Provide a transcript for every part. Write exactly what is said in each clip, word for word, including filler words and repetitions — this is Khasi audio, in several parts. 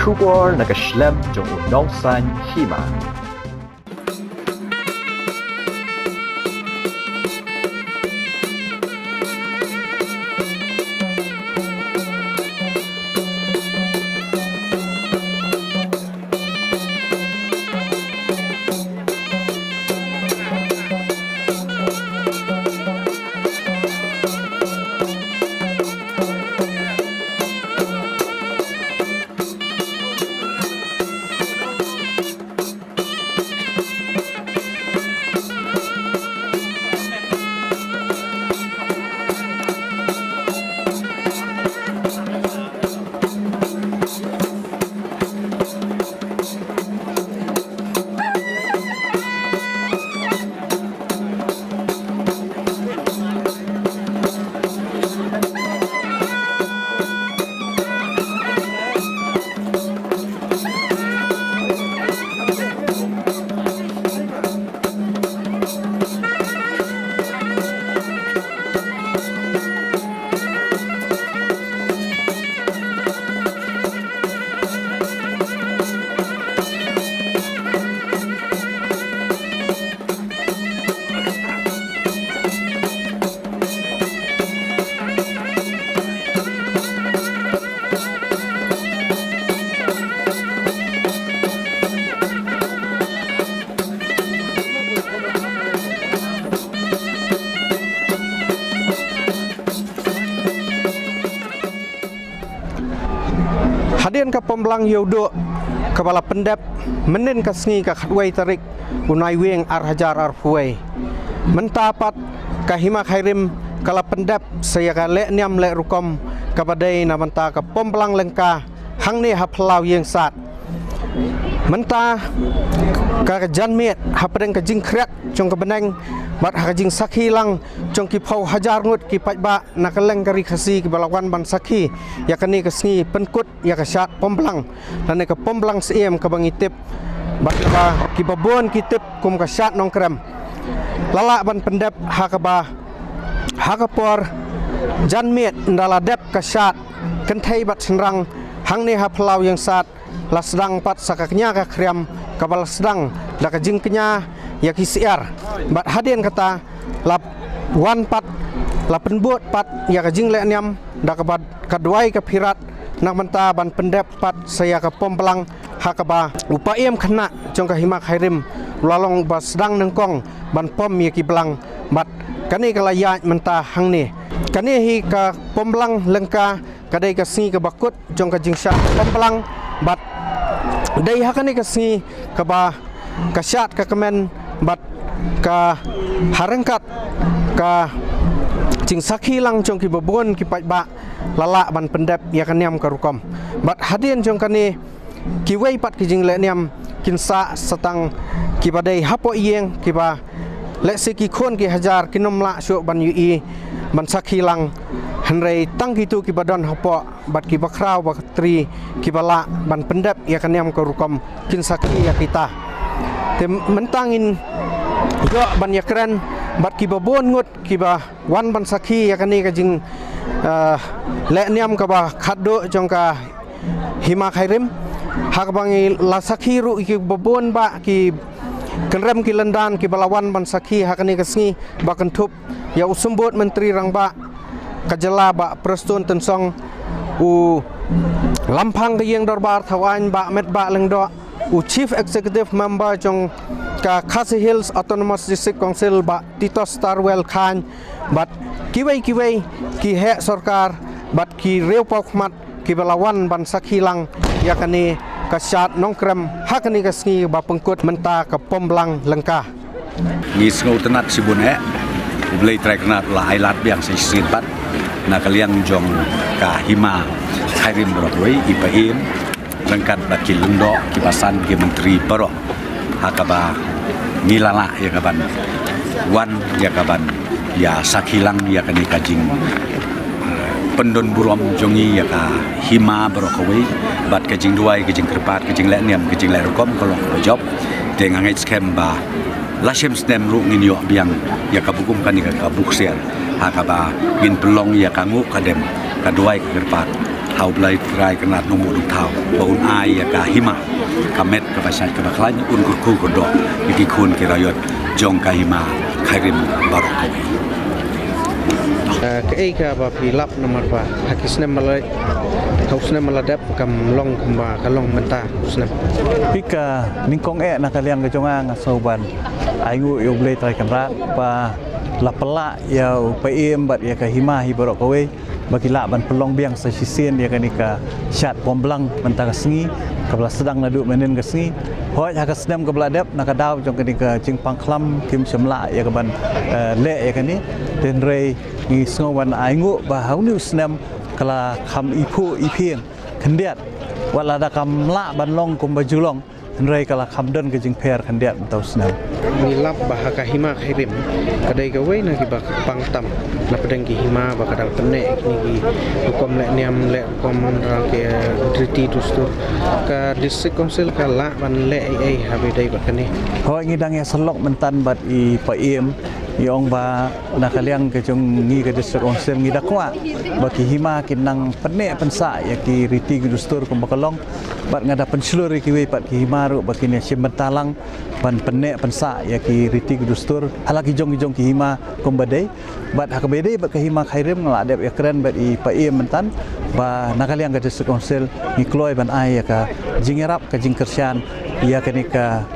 Khubor na ka shlem jong u nongsan hima. Hadien ka Pomblang Ïewduh kaba la pyndep mynnin ka sngi ka khatwei tarik u Naiwieng ar hajar arphew wei. Mynta pat ka Hima Khyrim ka la pyndep sa ïa ka leh niam leh rukom kaba dei na bynta ka Pomblang Lyngka hangne ha phyllaw ïing sad. Mynta ka janmiet hapdeng ka jingkhriat jong ka bneng bad ha ka jingsakhi lang jong ki phew hajar ngut ki paidbah na kylleng ka ri Khasi kiba la wan ban sakhi ïa kane ka sngi pynkut ïa ka shad Pomblang lane ka Pomblang Syiem kaba ngi tip bad kaba kiba bun ki tip kum ka shad Nongkrem. La lah ban pyndep ha kaba ha ka por janmiet ynda la dep ka shad kynthei bad shynrang hangne ha phyllaw ïing sad la sdang pat sa ka kñia ka khriam kaba la sdang da ka jingkñia ïa ki syiar. Bad hadien kata la wan pat la pynbud pat ïa ka jingleh niam da kaba ka duwai ka phirat na bynta ban pyndep pat sa ïa ka Pomblang ha kaba u paiem khynnah jong ka Hima Khyrim u la long ba sdang nyngkong ban pom ïa ki blang bad kane ka la ïaid mynta hangne. Kane hi ka Pomblang Lyngka ka dei ka sngi kaba kut jong ka jingshad Pomblang bad dei ha kane ka sngi kaba ka shad ka kmen bad ka ha ryngkat ka jingsakhi lang jong kiba bun ki paidbah la lah ban pyndep ïa ka niam ka rukom. Bad hadien jong kane kiwei pat ki jingleh niam kin sah sa tang kiba dei hapoh ïing kiba lehse ki khun ki hajar kin ym lah shuh ban ïohi ban sakhi lang hynrei tang kito kiba don hapoh bad kiba khraw ba ka tri kiba lah ban pyndep ïa ka niam ka rukom kin sakhi ïa kita. Te mynta ngin ïoh ban ïakren bad kiba bun ngut kiba wan ban sakhi ïa kane ka jing, eh, leh niam kaba khatduh jong ka Hima Khyrim ha kaba ngi la sakhi ruh ïa kiba bun bah ki kynrem ki lyndan kiba la wan ban sakhi ha kane ka sngi ba kynthup ïa u Symbud Myntri Rangbah ka jylla Bah Prestone Tynsong, u Lamphang ka Ïing Dorbar Thawaiñ Bah Metbah Lyngdoh, u Chief Executive Member jong ka Khasi Hills Autonomous District Council Bah Titosstarwell Chyne bad kiwei kiwei ki heh sorkar bad ki riewpawkhmat kiba la wan ban sakhi lang ïa kane ka shad Nongkrem ha kane ka sngi ba pynkut mynta ka Pomblang Lyngka. Ngi sngewtynnat shibun eh, U Blei Trai Kynrad la ailad biang sa shisien pat na ka liang jong ka Hima Khyrim baroh kawei, i paiem ryngkat bad ki lyngdoh kiba san, ki myntri baroh, ha kaba ngi la lah ïa kaban wan ïa kaban ïa sakhi lang ïa kane ka jing, eh, pyndon burom jong ngi ïa ka hima baroh kawei bad ka jingduwai, ka jingkyrpad, ka jingleh niam, ka jingleh rukom ka long kaba jop. Te nga ngeit skhem ba la shem snem ruh ngin ïoh biang ïa kaba kum kane ka, ka buksiar ha kaba ngin pynlong ïa ka nguh ka dem, ka duwai, ka kyrpad Ha U Blei Trai Kynrad Nongbuh Nongthaw ba un ai ïa ka hima ka met kaba shait kaba khlaiñ, un kyrkhu kyrdoh ïa ki khun ki raiot jong ka hima Khyrim baroh kawei. Kaei kaba phi lap namar ba ha ki snem ba la, ha u snem ba la dep kam long kumba ka long mynta u snem? Phi, ka nyngkong eh na ka liang ka jong nga, nga sngew ban ainguh ïa U Blei Trai Kynrad ba la pynlah ïa u Paiem bad ïa ka hima hi baroh kawei ba ki lah ban pynlong biang sa shisien ïa kane ka shad Pomblang mynta ka sngi, kaba la sdang naduh mynhynnin ka sngi. Hooid, ha ka snem kaba la dep, na ka daw jong kane ka jingpang khlam kim shym lah ïa ka ban leh ïa kane. Hynrei ngi sngew ban ainguh ba ha une u snem ka la kham iphuh iphieng khyndiat, wat lada kam lah ban long kumba ju long, hynrei ka la kham don ka jingpher khyndiat mynta u snem. Ngi lap ba ha ka hima Khyrim ka dei kawei na kiba pang tam na pdeng ki hima ba ka dang pynneh kine ki rukom leh niam leh rukom, ki riti dustur. Ka District Council ka lah ban leh ei ei haba ïadei bad kane? Hooid, ngi dang ïasyllok mynta bad i Paiem. Ngi ong ba na ka liang ka jong ngi ka District Council ngi da kwah ba ki hima kin nang pynneh pynsah ïa ki riti ki dustur kumba ka long. Bad nga da pynshlur ïa kiwei pat ki hima ruh ba kin ïashim bynta lang ban pynneh pynsah ïa ki riti ki dustur ha la ki jong ki jong ki hima kumba dei. Bad ha kaba ïadei bad ka hima Khyrim, nga la dep ïakren bad i Paiem mynta ba na ka liang ka District Council ngi kloi ban ai ïa ka jingïarap, ka jingkyrshan ïa kane ka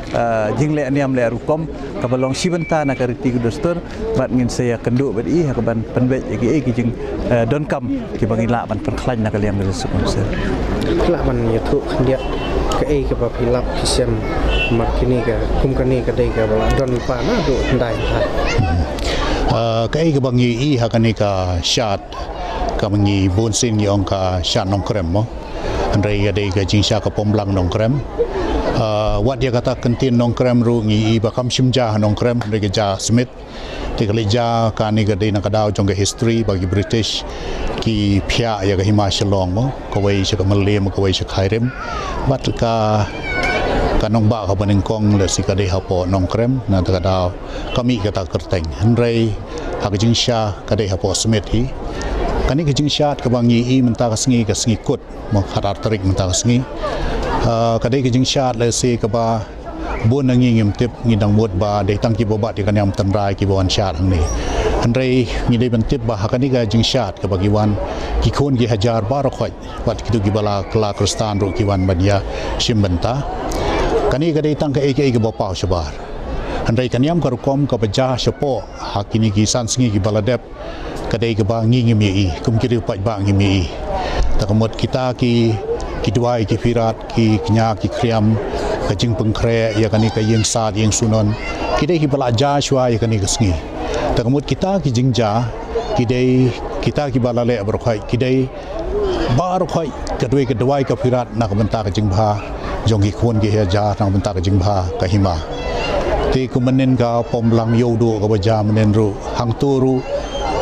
jingleh niam leh rukom kaba long shi bynta na ka riti ka dustur. Bad ngin sa ïakynduh bad i ha kaban pynbeit ïa kiei ki jingdonkam kiba ngi lah ban pynkhlaiñ na ka liang ka District Council. Lah ban ïathuh khyndiat kaei kaba phi lap phi shem namar kine ka, kum kane ka dei kaba la don lypa naduh hyndai. Kaei kaba ngi ïohi ha kane ka shad, kaba ngi bun sien ngi ong ka shad Nongkrem mo. Hynrei ka dei ka jingsha ka Pomblang Nongkrem. Wat ïa kata ka ktien Nongkrem ruh ngi ïohi ba kam shym jia ha Nongkrem, hynrei ka jia Smit. Te ka la jia, kane ka dei na ka daw jong ka history ba ki British ki phiah ïa ka hima Shillong mo, kawei sha ka Mylliem, kawei sha Khyrim. Bad ka, ka nongbah kaba nyngkong lehse ka dei hapoh Nongkrem, na kata ka daw ka mih kata ka kyrteng. Hynrei ha ka jingsha ka dei hapoh Smit hi. Kane ka jingshad kaba ngi ïohi mynta ka sngi, ka sngi Kut mo, khatar tarik mynta ka sngi. Ka dei ka jingshad lehse kaba bun na ngi ngim tip, ngi dang mut ba dei tang kiba bat ïa ka niam tynrai kiba wan shad hangne. Hynrei ngi dei ban tip ba ha kane ka jingshad kaba ki wan ki khun ki hajar baroh khoit, wat kito kiba la kylla Khristan ruh ki wan ban ïashim bynta. Kane ka dei tang kaei kaei kaba paw shabar. Hynrei ka niam ka rukom kaba jia shapoh ha kine ki san sngi kiba la dep, ka dei kaba ngi ngim ïohi, kum ki riew paidbah ngim ïohi. Ta ka mut kita ki, ki duwai ki phirat, ki kñia ki khriam, ka jingpynkhreh ïa kane ka ïing sad ïing sunon, ki dei kiba la jia shuwa ïa kane ka sngi. Ta ka mut kita ki jingjia ki dei kita kiba la leh baroh khoit, ki dei baroh khoit ka duwai, ka duwai ka phirat na ka bynta ka jingbha jong ki khun ki hajar, na ka bynta ka jingbha ka hima. Te kum mynhynnin ka Pomblang Ïewduh kaba jia mynhynnin ruh, hangto ruh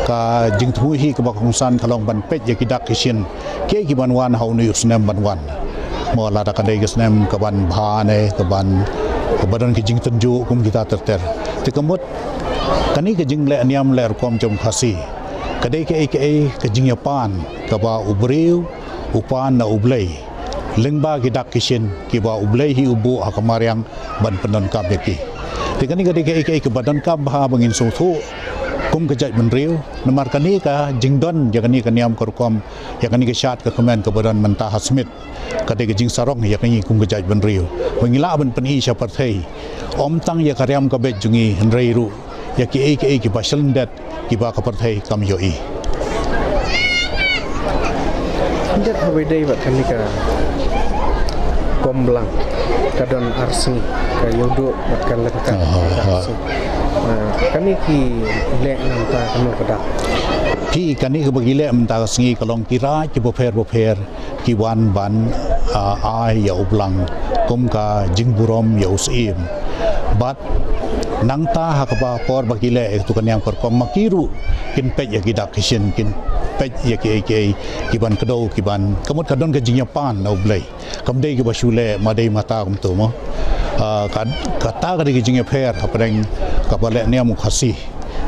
ka jingthmu hi kaba kongsan ka long ban peit ïa ki dak ki shin, kiei kiban wan ha une u snem ban wan. Mo, lada ka dei ka snem kaban bha ne kaban, kaba don ki jingtynjuh kum kita ter ter. Te ka mut kane ka jingleh niam leh rukom jong u Khasi ka dei kaei kaei ka jingïapan kaba u briew u pan na U Blei lyngba ki dak ki shin kiba U Blei hi u buh ha ka mariang ban pyndonkam ïa ki. Te kane ka dei kaei kaei kaba donkam bha ba ngin sngewthuh kum ka jaitbynriew, namar kane ka jingdon ïa kane ka niam ka rukom, ïa kane ka shad ka kmen kaba don mynta ha Smit, ka dei ka jingsarong ïa ngi kum ka jaitbynriew ba ngi lah ban pyni sha pyrthei, ym tang ïa ka riam ka beit jong ngi hynrei ruh ïa kiei kiei kiba shlyndet kiba ka pyrthei kam ïohi. Khyndiat, haba ïadei bad kane ka Pomblang ka don ar sngi, ka Ïewduh bad ka Lyngkat. Kane ki leh na bynta kano ka dak? Phi, kane kaba ki leh mynta ka sngi ka long ki raid kiba pher ba pher ki wan ban ai ïa U Blang kum ka jingburom ïa u Syiem. Bad nangta ha kaba por ba ki leh ïa katu ka niam ka rukom ma ki ruh kin peit ïa ki dak ki shin, kin peit ïa kiei kiei kiban kdew, kiban, ka mut ka don ka jingïapan na U Blei. Kam dei kiba shu leh ma dei mata kumto mo. Kata ka dei ka jingïapher hapdeng kaba leh niam u Khasi.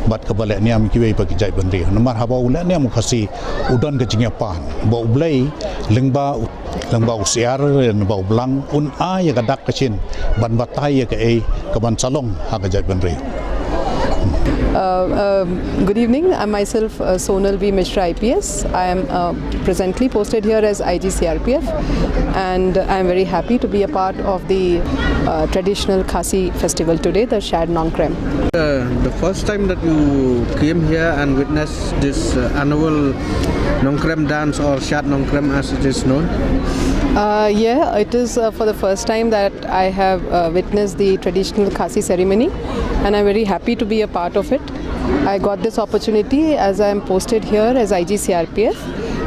bad kaba leh niam kiwei pat ki jaitbynriew. Namar haba u leh niam u Khasi u don ka jingïapan ba U Blei lyngba u, lyngba u syiar, lyngba u blang, un ai ïa ka dak ka jingim ban batai ïa kaei kaban sa long ha ka jaitbynriew. Uh, um, good evening. I'm myself, uh, Sonal B Mishra, I P S. I am, uh, presently posted here as I G C R P F, and I'm very happy to be a part of the, uh, traditional Khasi festival today, the Shad Nongkrem. Uh, the first time that you came here and witnessed this, uh, annual Nongkrem dance, or Shad Nongkrem as it is known? Uh, yeah, it is, uh, for the first time that I have, uh, witnessed the traditional Khasi ceremony, and I'm very happy to be a part of it. I got this opportunity as I am posted here as I G C R P F,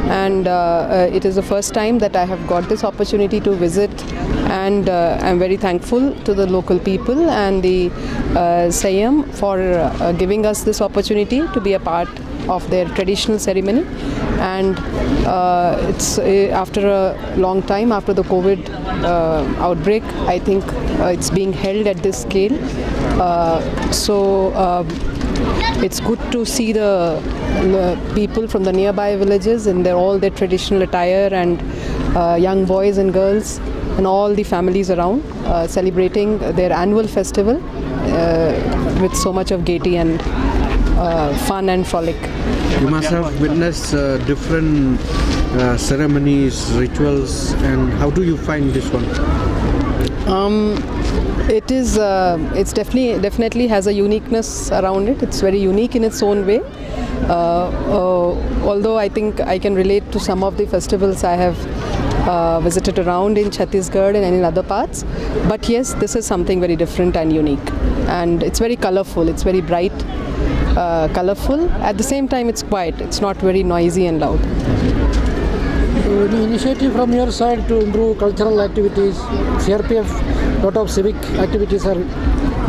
and, uh, uh, it is the first time that I have got this opportunity to visit, and, uh, I'm very thankful to the local people and the, uh, Saiam for, uh, giving us this opportunity to be a part of their traditional ceremony. And, uh, it's, uh, after a long time, after the COVID, uh, outbreak, I think, uh, it's being held at this scale. Uh, so, uh, it's good to see the, the people from the nearby villages in their, all their traditional attire, and, uh, young boys and girls and all the families around, uh, celebrating their annual festival, uh, with so much of gaiety and, uh, fun and frolic. You must have witnessed, uh, different, uh, ceremonies, rituals, and how do you find this one? Um, it is, uh, it's definitely, definitely has a uniqueness around it. It's very unique in its own way. Uh, uh, although I think I can relate to some of the festivals I have, uh, visited around in Chhattisgarh and in other parts, but yes, this is something very different and unique, and it's very colorful, it's very bright, uh, colorful. At the same time, it's quiet, it's not very noisy and loud. So, any initiative from your side to improve cultural activities? C R P F, lot of civic activities are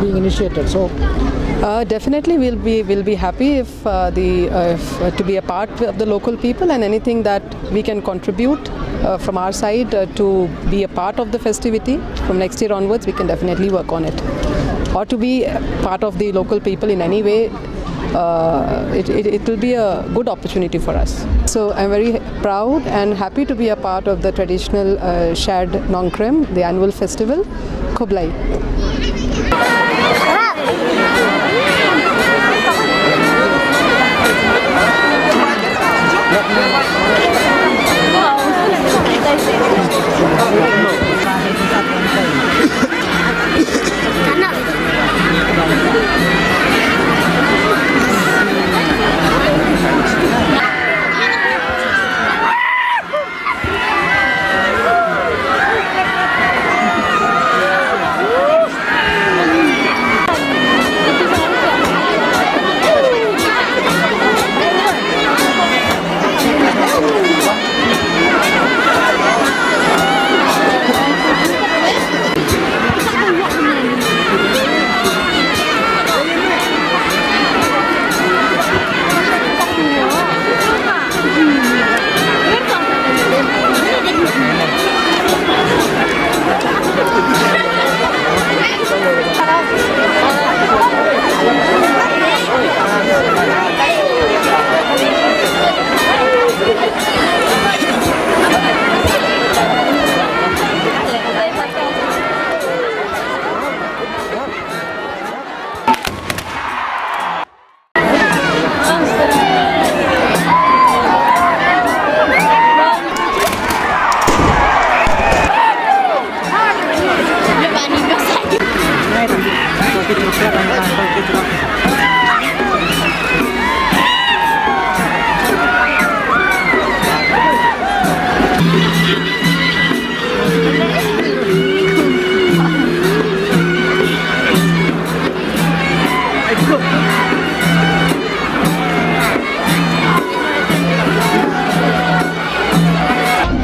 being initiated. So, uh, definitely, we'll be, we'll be happy if, uh, the, uh, if, uh, to be a part of the local people, and anything that we can contribute, uh, from our side, uh, to be a part of the festivity from next year onwards, we can definitely work on it. Or to be part of the local people in any way, uh, it, it, it will be a good opportunity for us. So I'm very proud and happy to be a part of the traditional, uh, Shad Nongkrem, the annual festival. Khublei.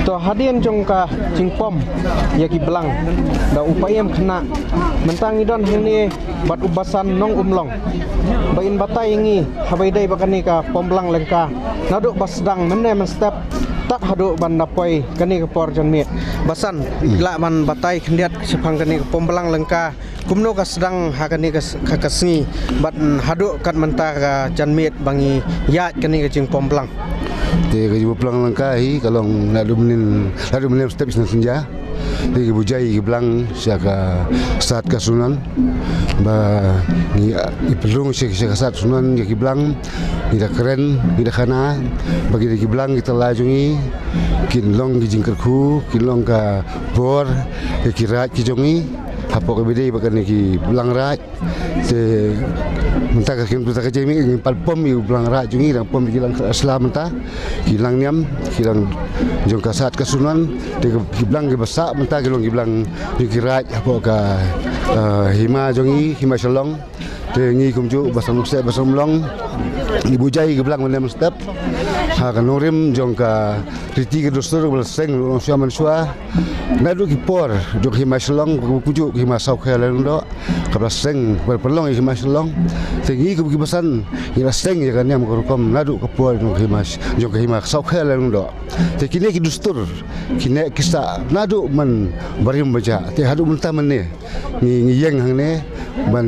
To hadien jong ka jingpom ïa ki blang da u paiem khynnah, mynta ngi don hangne bad u Basan Nongumlong ba in batai ïa ngi haba ïadei bad kane ka pom blang lyngka naduh ba sdang mynne mynstep Tad haduh ban da poi kane ka por janmiet, Basan, lah ban batai khyndiat shaphang kane ka pom blang lyngka, kumno ka sdang ha kane ka s-, ka, ka sngi, bad haduh kat mynta ka janmiet ba ngi ïaid kane ka jingpom blang. Te ka jingpom blang lyngka hi ka long naduh mynnin, naduh mynnin step shisien shisien. Te ki bujai ki blang sha ka Sad ka Sunon, ba ngi, ngi pynrung sha, sha ka Sad Sunon ïa ki blang, ngi da kren, ngi da khana ba ki, ki blang ki tyllai jong ngi kin long ki jingkyrkhu, kin long ka bor ïa ki raid ki jong ngi. Hapoh kaba dei ba kane ki blang raid, te mynta ka, mynta ka jingmih ngi pat pom ïa u blang raid jong ngi, dang pom ïa ki lang sla mynta, ki lang niam, ki lang jong ka Sad ka Sunon. Te ki blang kiba sah mynta ki long ki blang jong ki raid hapoh ka, eh, hima jong ngi, hima Shillong. Te ngi kumjuh Basan Nongseh Basan Umlong, ngi bujai ki blang mynne mynstep ha ka nongrim jong ka riti ka dustur ba la seng u nongshuwa manshuwa. Naduh ki por jong ka hima Shillong, kumjuh ka hima Sawkhe Laitumdoh, kaba la seng, ba la pynlong ïa ka hima Shillong. Te ngi kum ki Basan ngi la seng ïa ka niam ka rukom naduh ka por jong ka hima, jong ka hima Sawkhe Laitumdoh. Te kine ki dustur, kine ki sah naduh man barim bajah. Te haduh mynta mynne ngi, ngi ïeng hangne ban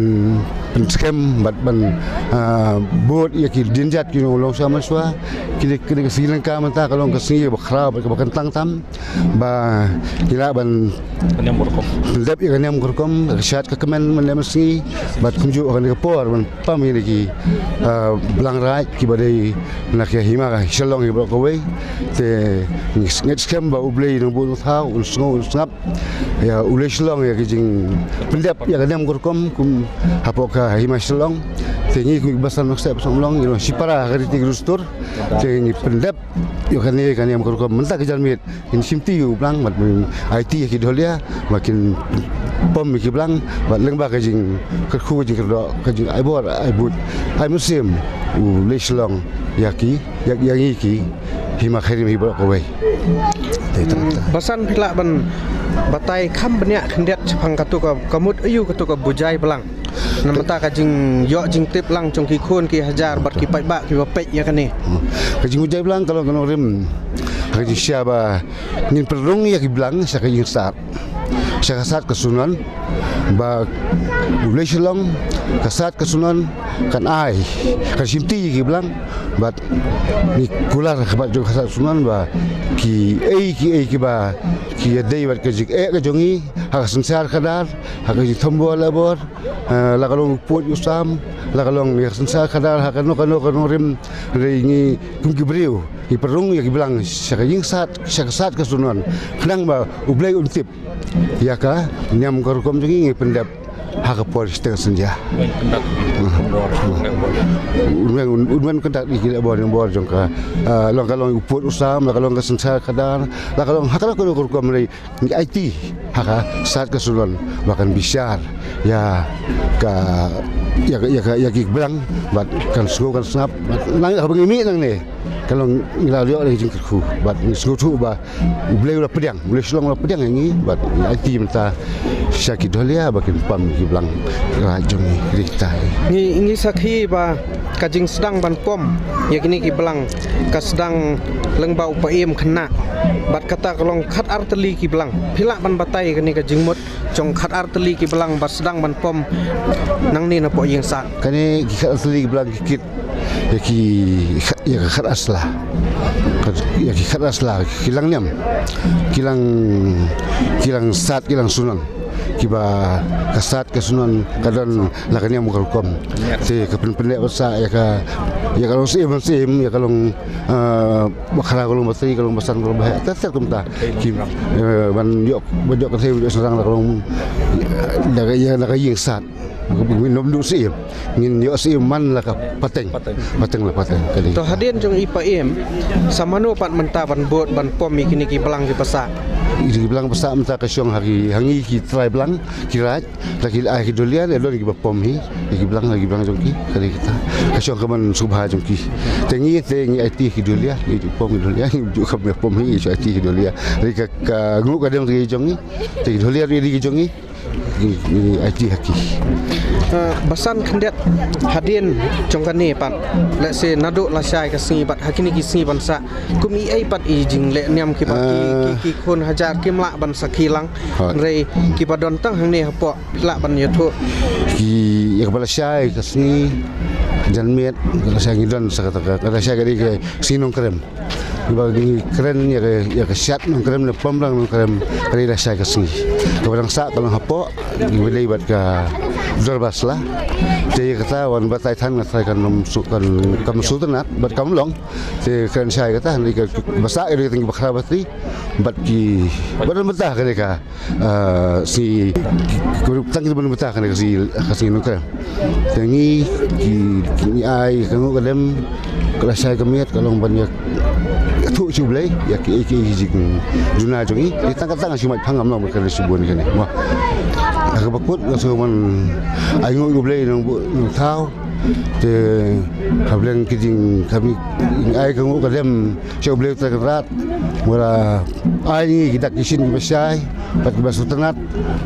pynskhem bad ban, ah, bud ïa ki dienjat ki nong u nongshuwa manshuwa. Kine, kine ka sngi lyngka mynta ka long ka sngi ba khraw bad kaba kyntang tam, ba ngi lah ban pyndep ïa ka niam ka rukom, ka shad ka kmen mynne mynsngi, bad kumjuh ha kane ka por ban pom ïa kine ki, ah, blang raid kiba dei na ka hima Shillong hi baroh kawei. Te ngi ngeit skhem ba U Blei Nongbuh Nongthaw un sngew un sngap ïa U Lei Shillong ïa ka jingpyndep ïa ka niam ka rukom kum hapoh ka hima Shillong. Te ngi kum ki Basan Nongseh Basan Umlong ngi long shipara ha ka riti ka dustur. Te ngi pyndep ïa kane ka niam ka rukom mynta ka janmiet. Kin shimti ïa u blang bad kin aiti ïa ki dholia ba kin pom ïa ki blang bad lyngba ka jingkyrkhu, ka jingkyrdoh, ka jingai bor ai bud ai mynsiem U Lei Shillong ïa ki, ïa, ïa ngi ki hima khyrim hi baroh kawei. Te tang. Hmm, ta. Basan, phi lah ban batai kham bniah khyndiat shaphang katu ka, ka mut aïu katu ka bujai blang? Namar ka jingïoh jingtip lang jong ki khun ki hajar bad ki paidbah kiba peit ïa kane. Hmm. Ka jingbujai blang ka long, ka long rim ha ka jingshisha ba ngin pynrung ïa ki blang sha ka ïing Sad, sha ka Sad ka Sunon, ba U Lei Shillong, ka Sad ka Sunon kan ai, kan shimti ïa ki blang. Bad ngi kular ha khmat jong ka Sad Sunon ba kiei kiei kiba ki ïadei bad ka jingeh ka jong ngi ha ka synshar khadar, ha ka jingthombor labor, eh, la ka long u pud u sam, la ka long ïa ka synshar khadar ha kano kano ka nongrim. Hynrei ngi kum ki briew ngi pynrung ïa ki blang sha ka ïing Sad, sha ka Sad ka Sunon, khnang ba U Blei un tip ïa ka niam ka rukom jong ngi, ngi pyndep ha ka por shiteng synja. Un wan, un wan kyndak ïa ki lehbor, lehbor jong ka, ah, long ka long u pud u sam, la ka long ka synshar khadar, la ka long ha kano kano ka rukom. Hynrei ngi aiti ha ka Sad ka Sunon ba kan bishar ïa ka, ïa ka, ïa ka, ïa ki blang bad kan sngew kan sngap. Bad nang haba ngi mih nangne ka long ngi la ïoh ïa ka jingkyrkhu bad ngi sngewthuh ba U Blei u la pdiang, U Lei Shillong u la pdiang ïa ngi bad ngi aiti mynta sha ki dholia ba kin pom ki blang raid jong ngi. Ngi, ngi sakhi ba ka jingsdang ban pom ïa kine ki blang ka sdang lyngba u paiem khynnah. Bad kata ka long khatar tylli ki blang. Phi lah ban batai kane ka jingmut jong khatar tylli ki blang ba sdang ban pom nangne napoh ïing Sad? Kane ki khatar tylli ki blang ki kit ïa ki kha-, ïa ka khatar sla. Ka, ïa ki khatar sla, ki lang niam, ki lang, ki lang Sad, ki lang Sunon. Kiba ka Sad ka Sunon ka don la ka niam ka rukom. Te ka pynpynleh basa ïa ka, ïa ka long Syiem, Syiem, ïa ka long, eh, Bakhra, ka long Batri, ka long Basan, ka long Baheh. Ter ter kumta. Ki, eh, ban ïoh, ban ïoh kynthei, ban ïoh shynrang, la ka long, eh, la ka, ïa, la ka ïing Sad. Ngin ym duh Syiem, ngin ïoh Syiem man la ka pateng. Pateng. Pateng la pateng, ka dei. To hadien jong i paiem, sa mano pat mynta ban bud ban pom ïa kine ki blang kiba sah? Ïa ki blang ba sah mynta ka shong ha ki, ha ngi ki trai blang, ki raid, la ki ai ki dholia, la don kiba pom hi ïa ki blang, ïa ki blang jong ki, ka dei kata. Ka shong ka ban sngewbha jong ki. Te ngi te ngi aiti ki dholia, ngi ju pom ki dholia, ngi ju kham pom hi, ngi ju aiti ki dholia. Te ka, ka nguh ka dem te ki jong ngi, te ki dholia ruh ïa ki jong ngi. Ngi, ngi aiti ha ki. Ba san khyndiat hadien jong kane pat, lehse naduh lashai ka sngi bad ha kine ki sngi ban sah, kum i ei pat i jingleh niam kiba ki, ki, ki khun hajar kim lah ban sakhi lang. Hynrei kiba don tang hangne hapoh phi lah ban ïathuh. Ki, ïa kaba lashai ka sngi janmiet, ka lashai ngi don sa kata ka, ka lashai ka dei ka sngi Nongkrem. Ba ngi kren ïa ka, ïa ka shad Nongkrem ne pamrang Nongkrem, ka dei lashai ka sngi. Kaba dang sah ka long hapoh, ngi dei bad ka Dorbar Sla. Te ïa kata wan batai than nga trai kan ym su, kan, kam sultanat bad kam long. Te kren shai kata, hynrei kaba sah ka dei ka tang ki Bakhrabatri bad ki, bad mynta ka dei ka Ah, sngi, ki, ki, tang ki ban mynta kane ka sngi, ka sngi Nongkrem. Te ngi, ki, ki, ngi ai ka nguh ka dem, ka lashai ka miet, ka long ban ïathuh sha U Blei ïa ki, ki, ki jingduna jong ngi. Te tang ka tang shu mait pang ngam long kane shibun kane. Mo. Ha kaba kut nga shu man ai nguh U Blei nongbuh nongthaw. Te ha bleng ki jing, kaba ngi ai ka nguh ka dem sha U Blei Trai Kynrad, ba la ai ngi ki dak ki shin kiba shai bad kiba sngewtynnat,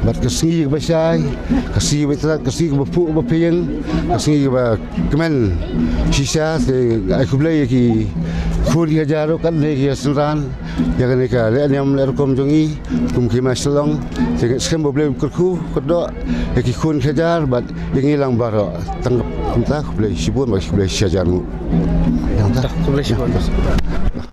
bad ka sngi kaba shai, ka sngi kaba itynnat, ka sngi kaba phuh kaba pyrshang, ka sngi kaba kmen shisha. Te ai khublei ïa ki khun ki hajar ruh katne ki synran ïa kane ka leh niam leh rukom jong ngi kum ki hima Shillong. Te ngeit skhem ba U Blei un kyrkhu kyrdoh ïa ki khun ki hajar bad ïa ngi lang baroh. Tang kumta, khublei shibun bad khublei shihajar nguh. Tang kumta. Khublei shibun.